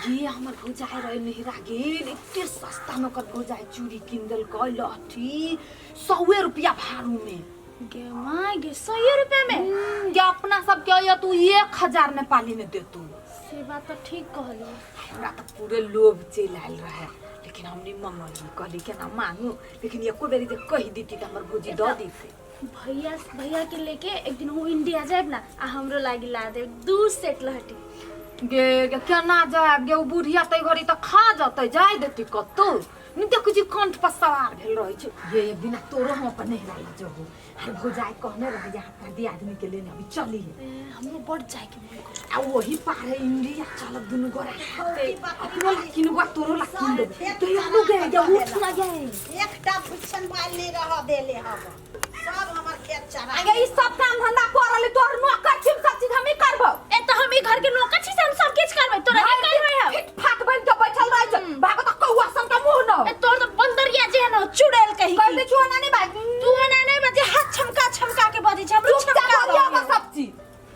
गे हमर भौजाइ रहे नहिरा गेल, एते सस्ता में ओकर भौजाइ चूड़ी कीन देलकै, लहठी 100 रुपया भाड़ू में। गे माय गे, 100 रुपया में? गे अपना सब के ये तू 1000 नेपाली में देतू। से बात तो ठीक कहली। हमरा तो पूरे लोभ चलि आयल रहे, लेकिन हम नहीं मंगली, कहली केना मांगू, लेकिन एको बेरी जे कहि दीती तऽ हमर भौजी दऽ दीते। भैया भैया के लेके एक दिन हम इंडिया जाएब ना, आ हमरो लागी ला देब 2 सेट लहठी। गे गे केना जायब गे, ओ बुढ़िया तऽ घड़ी तऽ खा जतै, जाय देती कतौ नहीं। देखै छी कंठ पर सवार भेल रहै छै। गे एक दिना तोरो हम अपन नहिरा लऽ जबो, हर भौजाइ कहने रहे जे अपना दियादनी के लेने अभी चली। हमरो बड़ जाय के मन करे। आ वही पार है इंडिया, चलब दुनू गोरा हाथे, अपनो ला किनबो तोरो ला किन देबो। तो यानो गे गे उठ ना गे। एकटा भुच्छन माल नहीं रह देले हम, सब हमर खेत चरा। आगे ई सब काम धंधा कर रहली, तोहर नौकर छी, सब चीज हमही करबो। ए तो हम ई घर के नौकर छी से हम सब किछ करबै, तोरा के करबै हम? फिट फाट बन के बैठल रहै छै, भागो त कौआ सन के मुंह न। ए तोर तो बंदरिया जे है ना चुड़ैल कही। कह दे छुआ ना नहीं भाई। तू ना नहीं बजे, हाथ छमका छमका के बजै छै, हमरो चुपचाप छमका बोलियो बजै। सब चीज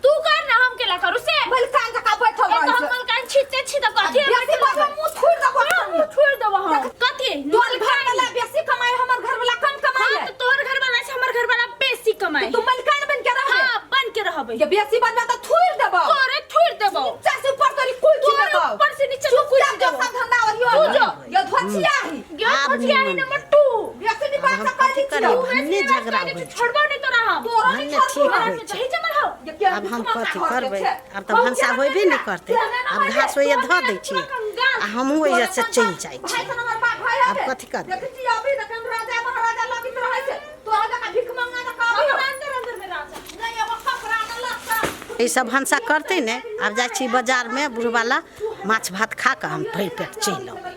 तू कर ना, हम केला करू से? मलकान जका बैठल ए तो रहै हम छै। मलकान छिते छी त कथी बेसी बजबै मुंह थुरि देबो। हां, मुंह थुरि देबो हम। कथी? तोहर घर वाला बेसी कमाई, हमर घर वाला कम कमाई। हां, तो तोहर घर वाला से हमर घर वाला बेसी कमाई। तू मलकान बन के रहबे? हां, बन के रहबे। ये बेसी बनबे त थुरि देबो। तोरे थुरि देबो। नीचा से ऊपर तोरी कुल तोरे देबो। ऊपर से नीचे तक कुल चुपचाप देबो। सब धंधा ओरियो। तू जो। ये धोछिया ही। ये धोछिया ही नंबर 2। बेसी नहीं बात हम कर कथी दी। करब? तू बेसी भन्ने नहीं बात झगड़ा कर दी, होइ छै। छोड़बो नहीं तोरा हम। तोरो नहीं भन्ने छोड़बो। ठीक तोरा होइ में छै। दही जमल हौ। आब हम कथी करबै? आब तऽ भनसा होयबे नहि करतै। आब घास होइए धऽ दै छी आ हमहूँ ओहिसँ चलि जाइ छी। आब कथी करबै? देखै छी अभी तक हम राजा महाराजा लगैत रहै छै, तोरा जकाँ भीख मंगा जकाँ अभी हमरा अंदर अंदर में राजा। नहीं, एगो कपड़ा न लत्ता। ई सब भनसा करतै ने। आब जाइ छी बाजारमे, बुढ़वाला माछ भात खा कऽ हम भरि पेट चलि अबै।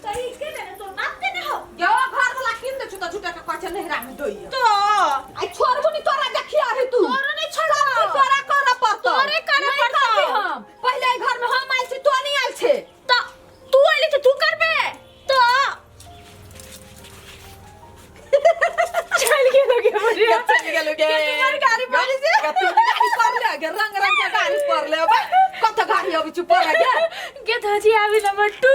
सही के ने तोर बाप के ने हौ। गो घर वाला किन दे छुटा छुटा के कहै छै नहिरा में दैया। तो आई छोड़बो नी तोरा, देखिया रे तू। तोरो नहीं छोड़बो। सब चीज तोरा करऽ पड़तौ। तोरे करऽ नहीं पड़तौ। करबी हम। पहिले एहि घर में हम आयल छी, तो नहीं आयल छे। तो तू अइली तो तू करबे। तो चल गेलो गे बढ़िया। चल गेलो गे। तुम्हार गाड़ी पड़ी से। गे तू गाड़ी पर ले गे, रंग रंग के गाड़ी पर ले बा। कत गाड़ी अबै छै पर गे। गे धजी आबी नंबर 2।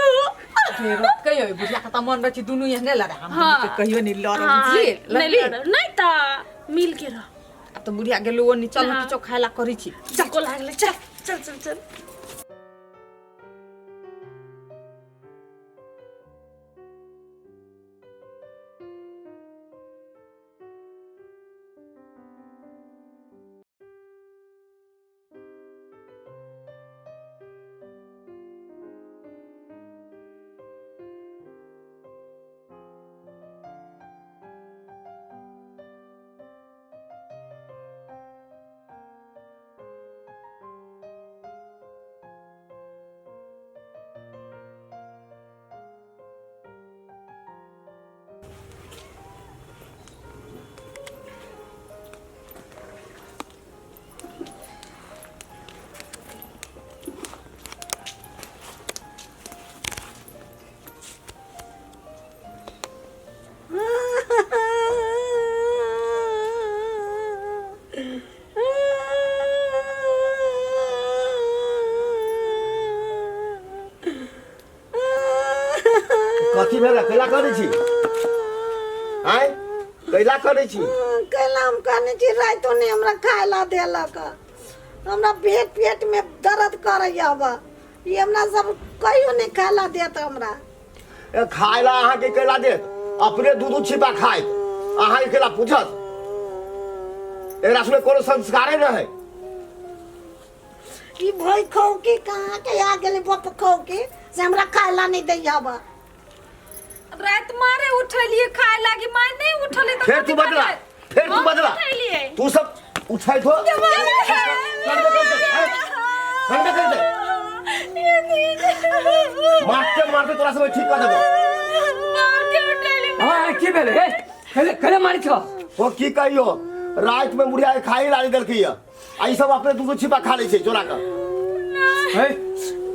गे बात कहियो बुढ़िया के त मन रहै छै दुनू एहने लड़ा हम। हाँ। दुनू के कहियो नहीं लड़ब। हाँ, बुझली? नहीं लड़ली? लड़ब। नहीं त मिल के रह। आब त बुढ़िया गेलो ओ नहीं चल। हाँ। किछो खाय ला करै छी। चल लागले, चल चल चल चल। कथी भेल? कैला करै छी? आँय, कैला करै छी? कैला हम कहने छी, रातिो नहि हमरा खाय ला देलक, हमरा पेट पेट में दर्द करैया। अब ई हमरा सब कहियो नहि खाय ला देत हमरा। ए, खाय ला अहाँके कैला देत? अपने दू दू छिपा खाइत अहाँके कैला पूछत? एकरा सबके कोनो संस्कारे नहि है। ई भई खौ के कहाँ के आ गेलै बप खौ के से हमरा खाय ला नहीं दैया अब। रात मारे उठलिए खाए लागी, माय नहीं उठली त फेर तू बदला, फेर तू बदला। उठेलिए। तू सब उठैत हो, करबे करतै, हैं? करबे करतै, मारते मारते तोरा सब ठीक कर देबो। हाँ, की भेलै हे? कले कले मारै छौ? ओ की कहियो, राति में बुढ़िया के खाई लाली देलकै या आ ई सब अपने दू दू छिपा खा लै छै चोरा कऽ। हे,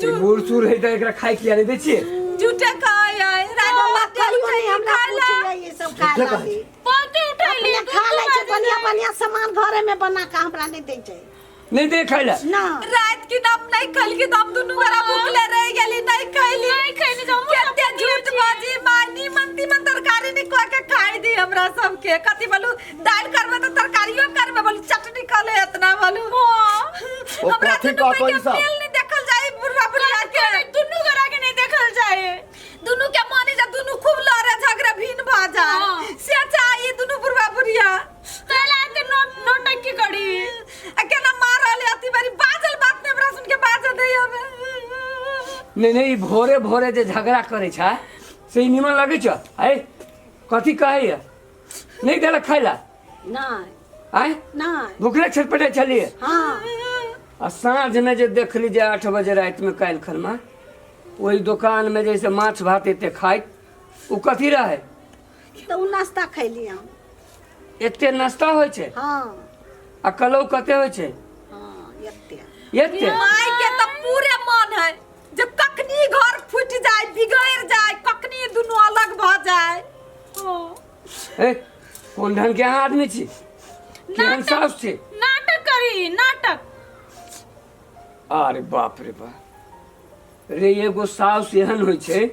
ई बूढ़ सूढ़ है तऽ एकरा खाय किया नहि दै छियै? झूठे खाए आए रात बाबा में कहियो नहीं हमरा खाए ला। पूछले ई सब खाय झूठे ला कहै दी। बहुते उठेलिए। अपने खा लै छै बढ़िया बढ़िया सामान, घरे में बना के हमरा नहीं दै छै। नहि दे खाय ला ना रात की नाम नहीं खैली तो हम दुनू गोरा भूखले रह गेली नहीं खैली नहीं खैली तो हमहूँ सब केते झूठ बाजी माय नीमन तीमन तरकारी नहीं कह के खाई दी हमरा सबके। कथी बोलू दाल करबे तो तरकारियो करबे बोलू चटनी कले इतना बोलू। ओ हमरा कथी दुनू कहतो के ई सब? मेल नहीं देखल जाए बुढ़वा बुढ़िया के दुनू गोरा के नहीं देखल जाए। दुनू के मानी जा दुनू खूब लड़े झगड़े भिन्न भ जाए। हाँ। से चाहिए दुनू बुढ़वा बुढ़िया पहले आते नोट नौटंकी करी आ केना मारल अति बारी बाजल बात ने हमरा सुन के बाज दे हमे। नहीं नहीं, ई भोरे भोरे जे झगड़ा करे छै से ई निमन लगै छ? आय कथी कहैया नहीं देलक खाय ला? नहीं। आय नहीं। भुखले छटपटे छलिए? हाँ। आ साँझ में जे देखली जे 8 बजे राति में काल्हि खनमा ओहि दोकान में जैसे माछ भात एते खाइत ओ कथी रहे? तो उ नाश्ता खैली हम। एते नाश्ता होइ छै? हाँ। आ कलौ कते होइ छै? हाँ एते। एते? माय के तो पूरे मन है जे कखनी घर फूट जाए बिगड़ जाए कखनी दुनू अलग भ जाए। ए कोन ढंग के अहाँ आदमी छी? केहन साउस छी? नाटक करी नाटक। अरे बाप रे बाप रे, एगो साउस एहन होइ छै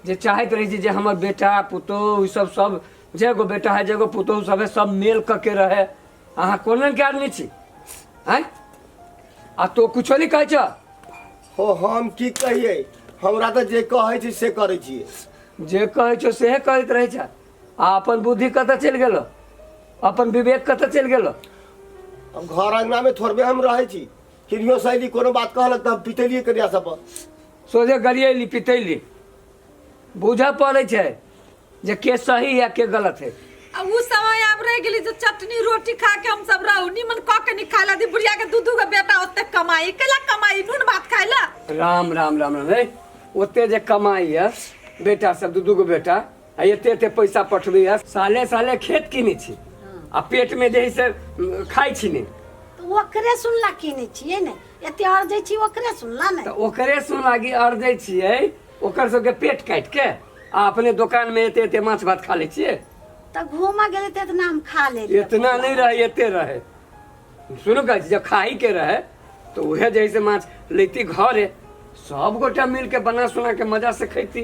जे चाहैत रहै छै जे हमर बेटा पुतोहु ई सब सब जेगो बेटा है जेगो पुतोहु सब है सब मेल कऽ के रहे। अहाँ कोन रंग के आदमी छी? आँय आ तो कुछो नहीं कहै छ? हो हम की कहियै, हमरा तऽ जे कहै छी से करै छियै। जे कहै छौ सेहे करैत रहै छ। आ अपन बुद्धि कतऽ चलि गेलो? अपन विवेक कतऽ चलि गेलो? हम घर अंगना में थोड़बे हम रहै छी, किनियो सहेली कोनो बात कहलक तऽ हम पिटेलियै कनिया सब पर। सोझे गरियैली पिटैली। बुझऽ पड़ै छै जे के सही या के गलत है। आ उ समय आब रह गेली जे चटनी रोटी खा के हम सब रहू निमन क के नहीं खाइला दी बुढ़िया के दू दू गो बेटा ओते कमाई केला कमाई नून भात खाइला। राम राम राम राम। हे ओते जे कमाई है बेटा सब दू दू गो बेटा आ एते एते पैसा पठबै है, साले साले खेत किनै छी आ पेट में जे है से खाइ छी नहीं। तो ओकरे सुनला किनै छियै ने, एते अरजै छी ओकरे सुनला ने। तऽ ओकरे सुन लागी अरजै छियै, ओकर सबके पेट काटि के आ अपने दोकान में एते एते माछ भात खा लै छियै। तऽ घूमऽ गेलै तऽ इतना हम खा लेलियै। इतना नहीं रहे एते रहे। सुनू कहै छी जब खाही के रहे तो उहे जे है से माछ लेती घरे सब गोटा मिल के बना सुना के मजा से खैती।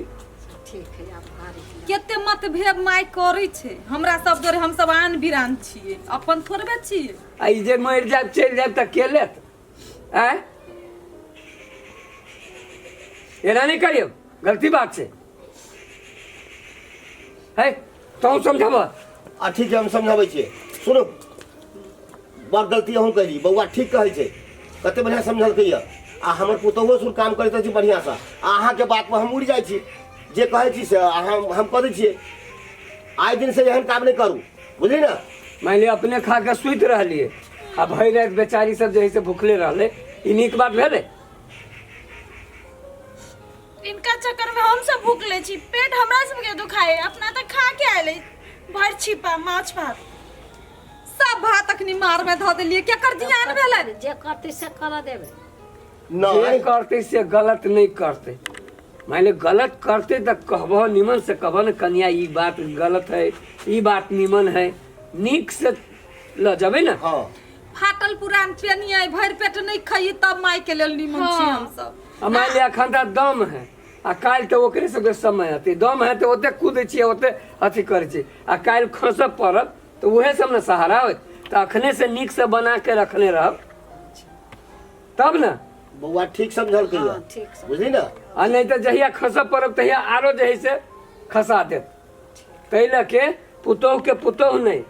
ठीक है आब घरे। केते मतभेद माय करै छै हमरा सब जोरे, हम सब आन बिरान छियै अपन थोड़बे छियै। आ ई जे मरि जायब चलि जायब तऽ के लेत? आँय एना नहि करियौ, गलती बात छै। है तों समझाब। आ ठीक है हम समझाबै छियै। सुनू बड़ गलती अहूँ कैली, बौआ ठीक कहै छै, कते बढ़िआँ समझलकै यऽ। आ हमर पुतोहुओ सुन काम करैत अछि बढ़िआँसँ, आ अहाँके बातपर हम उड़ि जाइ छी, जे कहै छी से अहाँ हम कऽ दै छियै। आइ दिनसँ एहन काम नहि करू, बुझली ने? मानि लिअ अपने खा कऽ सुति रहलियै आ भरि राति बेचारी सब जे है से भुखले रहलै, ई नीक बात भेलै? इनका चक्कर में हम सब भूखले छी, पेट हमरा सबके दुखाए, अपना तऽ खा के आयल भरि छिपा माछ भात। सब भात अखनी मार में धऽ देलियै, केकर जियान भेलै? जे करतै से करऽ देबै। जे नहि करतै से गलत नहि करतै। मानि लिअ गलत करतै तऽ कहबह निमन से कहबह ने कनिया ई बात गलत है ई बात निमन है, नीक से लऽ जेबै ने। हाँ फाटल पुरान पेनियै भरि पेट नहीं खाइए तब माय के लेल निमन छी हम सब। आ मानि लिअ एखन तऽ दम है आ काल्हि तऽ ओकरे सबके समय हेतै, दम है तऽ ओते कूदै छियै ओते अथी करै छियै, आ काल्हि खसऽ पड़त तऽ उहे सब ने सहारा होत, तऽ अखने से नीक से बना के रखने रहब तब ने। बौआ ठीक समझलकै हाँ, यऽ, ठीक समझ- बुझली ने? आ नहीं तऽ जहिया खसऽ पड़ब तहिया आरो जे है से खसा देत। ताहि लऽ के पुतोहु के पुतोहु नहीं,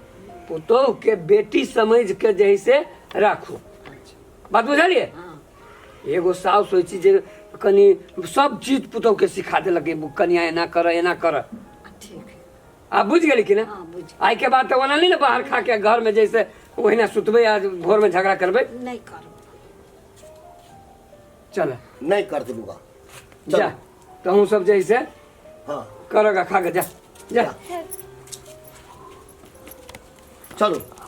पुतोहु के बेटी समझ के जे है से राखू। बात बुझलियै? एगो साउस होइ छै जे कनि सब चीज पुतोहु के सिखा देलक, कनिया एना कर एना कर। ठीक है। आ बुझि गेली कि ना? हाँ, बुझि आइ के बाद तऽ ओना नहीं ने बाहर खा के घर में जैसे ओहिना सुतबै आ भोर में झगड़ा करबै। नहीं करब। चल नहीं करते बौआ। जा तहूँ सब जैसे हाँ करोगा खा के जा जा चलू।